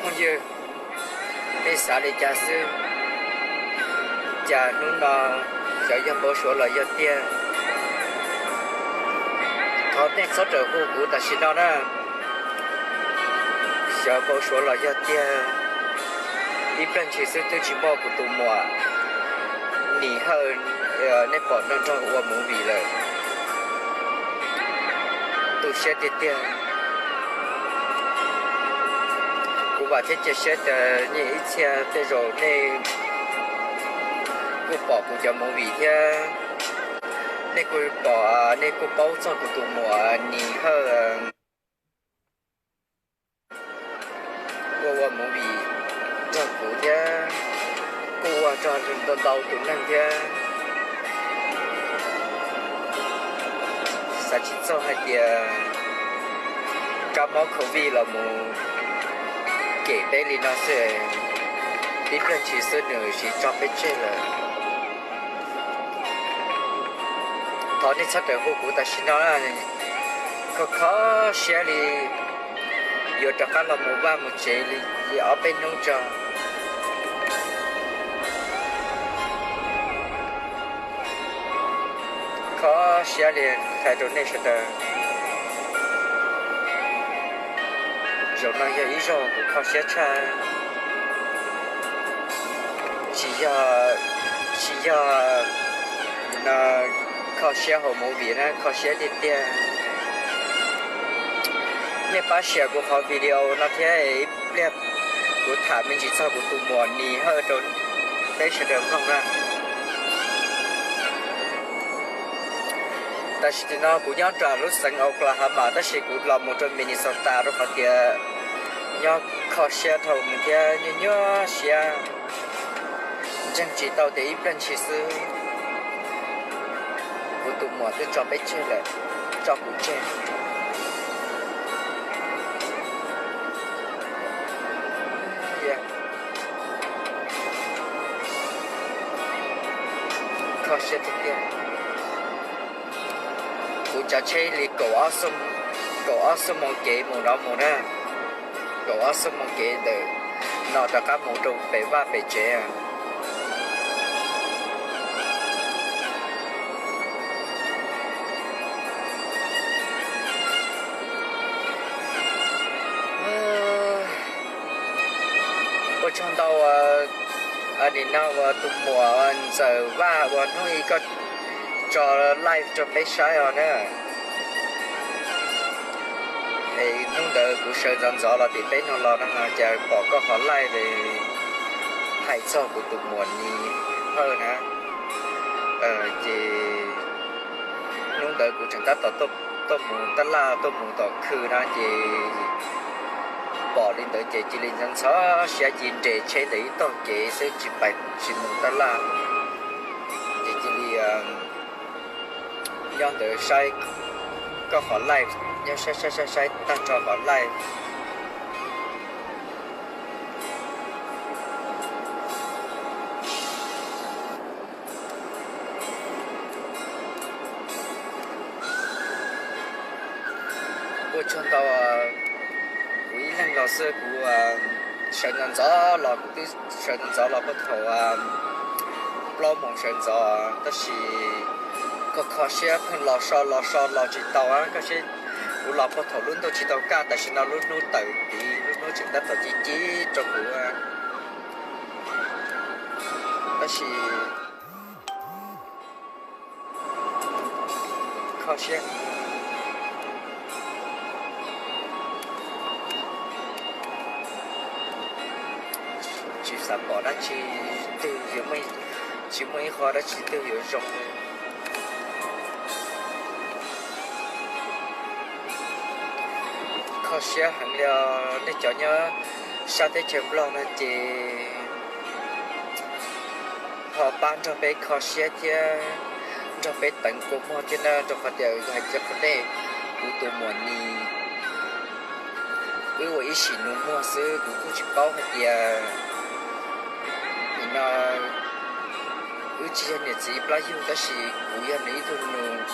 Phooj ywg, nej xav li cas xwb? Cas hnub no xyov yog npau suav los yog tiag? Thov nej txhob rawm hu kuv tam sim no na. Xyov npau suav los yog tiag, ib pliag ntshis xwb twb tsis muaj kuv tus muam Nis Hawj, nej pom nrog nrog ua movie lawm. Tu siab tiag tiag. Kuv vam thiab cia siab tias nej ib txhia tej zaum nej kuj pom kuv cov movie thiab, nej kuj pom, nej kuj paub txog kuv tus muam Nis Hawj ua ua movie nrog kuv thiab, kuj ua nrog ntau ntau tus neeg thiab. Xav tsis txog hais tias kab mob covid los mus kem peb li no xwb, ib pliag ntshis xwb nws siv tso peb tseg lawm. Thov nej txhob rawm hu kuv tam sim no, kho kho siab li yuav rov qab los mus vaj mus tsev li ob peb hnub tso. Kho siab li hais rau nej sawv daws, zaum no yog ib zaug kuv kho siab tshaj. Tsis yog, tsis yog kho siab hauv movie na, kho siab tiag tiag. Nej pab share kuv qhov video no thiab, ib pliag kuv tham me ntsis txog kuv tus muam Nis Hawj rau peb sawv daws mloog na. Tam sim no kuv nyob rau lub xeev Oklahoma tab sis kuv los mus rau Minnesota rau qhov tias nyob kho siab dhau mus thiab nyuaj nyuaj siab. Ntseeg tsis tau tias ib pliag ntshis xwb kuv tus muam twb tso peb tseg lawm, tso kuv tseg. Kho siab tiag tiag. Kuv tsav tsheb li kaum ob xuab moos kev mus no mus na, kaum ob xuab moos kev ntawm no rov qab mus rau pem vaj pem tsev. Ua tsaug ntau, nim no uas tus muam Ntxawm Vaj uas hnub ib koj tso live rau peb saib os na. Es hnub ntawd kuv sawv ntxov ntxov los tim peb no los no cas pom koj qhov live hais txog kuv tus muam Nis Hawj na. Ces hnub ntawd kuv tseem tab tom tuaj mus tab laj tuaj mus tom khw no ces pom li ntawd ces cia li ntxhov ntxhov siab cia li nres tsheb ntawm ib tog kev xwb tsis pais tsis mus tab laj. Ces cia li nyob ntawd saib koj qhov live, nyob saib saib saib saib tag nrho qhov live. Ua tsaug ntau, kuv ib leeg los xwb kuv sawv ntxov ntxov los, kuv twb sawv ntxov ntxov los puag thaum plaub moos sawv ntxov tab sis kho kho siab pheej los so los so los tsis tau, kho siab. Kuv los puag thaum lub ntuj tsis tau kaj, tam sim no lub hnub tawm tid, lub hnub tseem tab tom ci ci rau kuv, tab sis kho siab. Tsis xav pom dab tsi twg, tsis muaj ib qho dab tsi twg yuav zoo li. Kho siab heev li os, nej cov nyob sab teb chaws Nplog no ces ho pab nrog peb kho siab thiab nrog peb teev kua muag thiab na, rau qhov tias hais tias qhov nej, kuv tus muam Nis, wb ua ib sim nus muag xwb, kuv kuj tsis paub hais tias nim no wb tsis yog niam txiv plab yug tab sis kuv yog nws ib tug nus,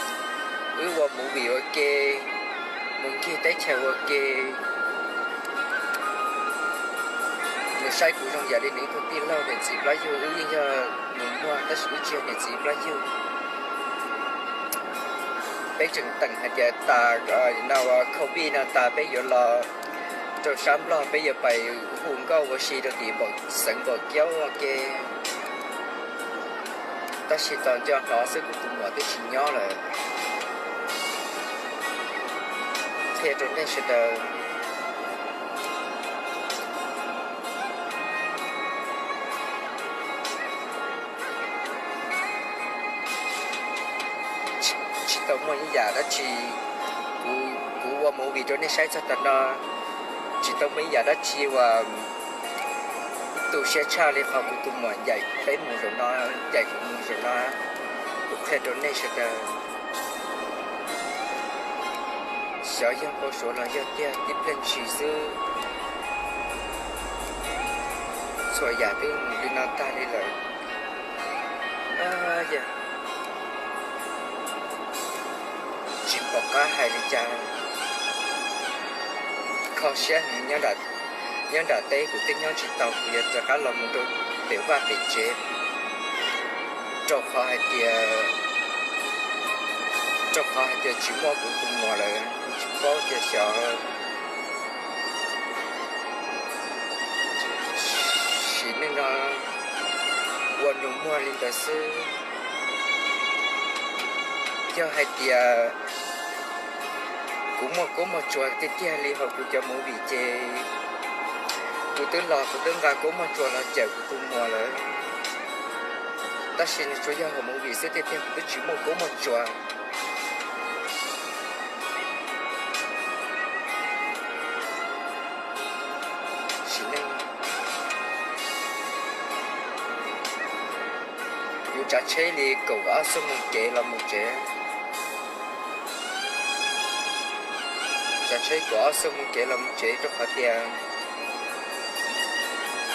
wb ua movie ua ke, mus ncig teb chaws ua ke. Saib kuv zoo yam li nws ib tug tij laug niam txiv plab yug, wb yeej yog nus muag tab sis wb tsis yog niam txiv plab yug. Peb tseem teem hais tias tas no covid no tas peb yuav los rau sab Nplog, peb yuav pais hu nkauj ua si rau tim xeev Npaum Kiaub ua ke. Tab sis tos nco hnov xwb kuv tus muam twb tsis nyob lawm. Qhia rau nej sawv daws tsis tau muaj ib yam dab tsi. Kuv ua movie rau nej saib txog tav no, tsis tau muaj ib yam dab tsi uas tu siab tshaj li qhov kuv tus muam ncaim peb mus zaum no, ncaim kuv mus zaum no. Kuv qhia rau nej sawv daws, xyov yog npau suav los yog tiag tib pliag ntshis xwb, txhua yam twb mus li no tag li lawm. Tsis pom qab hais li cas, kho siab heev. Nyob nram teb kuv twb nyob tsis tau, kuv yuav rov qab los mus rau pem vaj pem tsev, rau qhov hais tias, rau qhov hais tias tsis muaj kuv tus muam lawm, kuv tsis paub tias xyov. Sim neej no ua nus muag li ntawd xwb. Yog hais tias kuv muaj koob muaj tsuas tiag tiag li hauv kuv cov movie ces kuv twb los kuv twb nqa koob muaj tsuas los cawm kuv tus muam lawm. Tab sis nws tsuas yog hauv movie xwb tiag tiag, kuv twb tsis muaj koob muaj tsuas. Sim neej kuv tsav tsheb li kaum ob xuab moos kev los mus tsev. Tsav tsheb kaum ob xuab moos kev los mus tsev rau qhov tias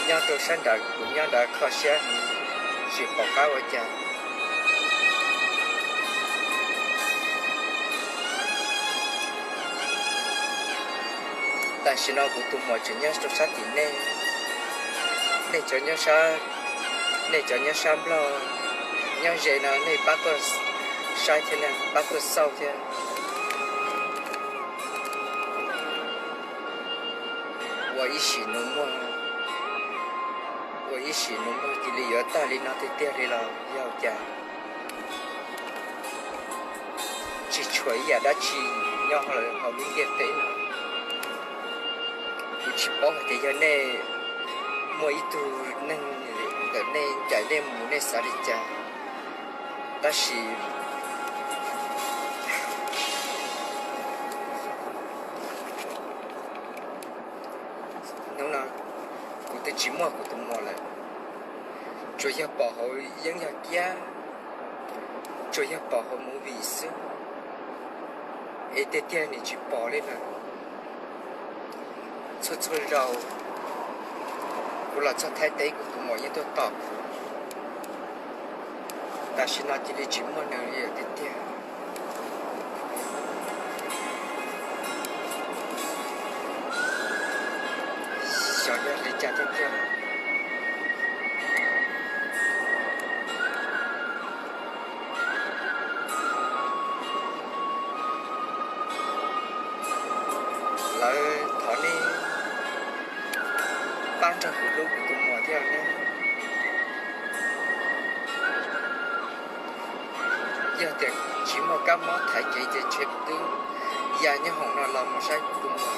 nyob rau sab nrad kuv nyob nrad kho siab heev, tsis pom qab ua cas. Tam sim no kuv tus muam tseem nyob rau sab tim nej, nej cov nyob sab, nej cov nyob sab Nplog, nyob ze no nej pab tuaj saib thiab, pab tuaj xauj thiab. Ua ib sim nus muag, ua ib sim nus muag cia li yuav tag li no tiag tiag li los yog cas? Tsis tshuav ib yam dab tsi nyob hauv lub ntiaj teb no. Kuv tsis paub hais tias yog nej muaj ib tug neeg ntawm nej ncaim nej mus nej xav li cas, tab sis hnub no kuv twb tsis muaj kuv tus muam lawm, tsuas yog pom hauv yeeb yog kiab, tsuas yog pom hauv movie xwb, es tiag tiag nws tsis pom li na. Txhua txhua zaus kuv los txog Thaib teb kuv tus muam yeej tuaj tos kuv. Tam sim no cia li tsis muaj nws li tiag tiag. Xyov yog li cas tiag tiag. Lawv thov nej pab nrog kuv hlub kuv tus muam thiab ne. Yog tias tsis muaj kab mob thaiv kev ces ntshe kuv twb ya nyob hoom no los mus saib kuv tus muam.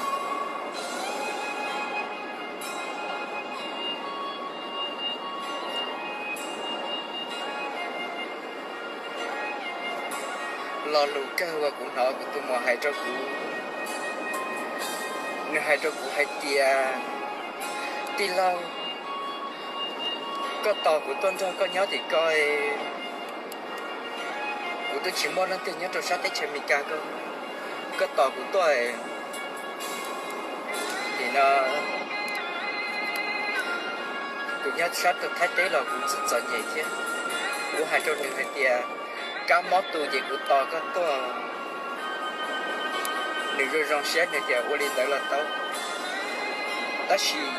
Lo lus kawg uas kuv hnov kuv tus muam hais rau kuv, nws hais rau kuv hais tias, tij laug, koj tos kuv tuaj nrog koj nyob tim ko, kuv twb tsis muaj leej twg nyob rau sab teb chaws Amelikas ko, koj tos kuv tuaj. Nim no kuv nyob sab rau Thaib teb los kuv txom nyem thiab. Kuv hais rau nws hais tias, kab mob tu ces kuv tos koj tuaj. Nws zoo zoo siab nws tias ua li ntawd los tau, tab sis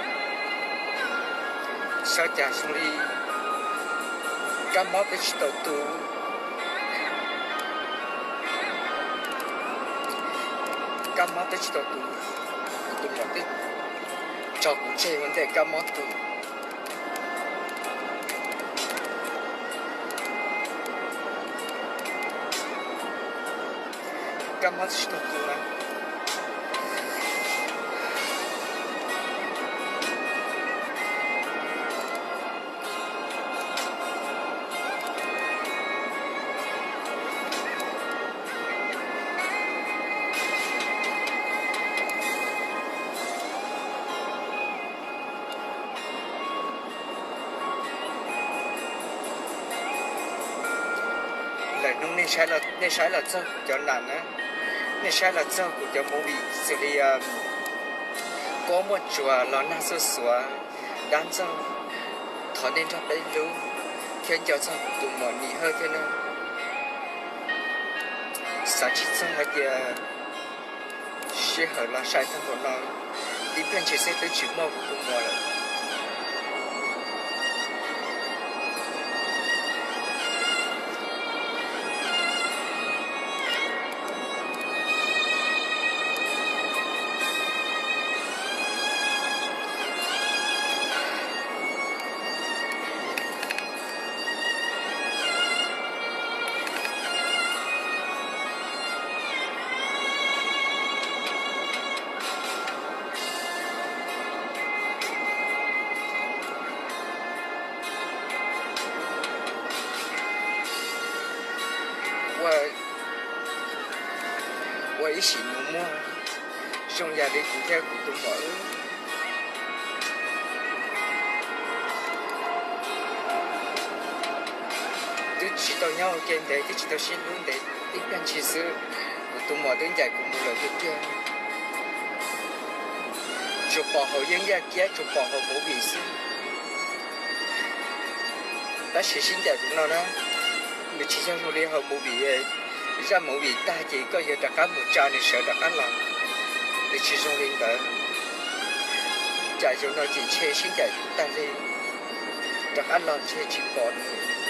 Xyov cas zoo li kab mob twb tsis tau tu, kab mob twb tsis tau tu, tus muam twb tso kuv tseg ua ntej kab mob tu. Kab mob tsis tau tu na. Lawm hnub nej saib los txog kuv cov nam na, nej saib los txog kuv cov movie xws li Kuab Muaj Tsuas, Los Nag Xuj Xuav, Dab Ntxaug, Thov Nej Nrog Peb Hlub, thiab nco txog kuv tus muam Nim Hawj thiab na. Xav tsis txog hais tias sij hawm los sai tag npaum no, tib pliag ntshis xwb twb tsis muaj kuv tus muam lawm. Ua ib sim nus muag zoo yam li kuv thiab kuv tus muam wb twb tsis tau nyob ua ke ntev, twb tsis tau sib hlub ntev, tib pliag ntshis xwb kuv tus muam twb ncaim kuv mus lawm tiag tiag. Tsuas pom hauv yeeb yaj kiab, tsuas pom hauv movie xwb. Tab sis sib ncaim tus no na, nws tsis yog zoo li hauv movie, zaj movie tag ces koj yuav rov qab mus tsa nws sawv rov qab los, nws tsis zoo li ntawd. Cas zaum no ces ntshe sib ncaim tag li, rov qab los ntshe tsis pom nws.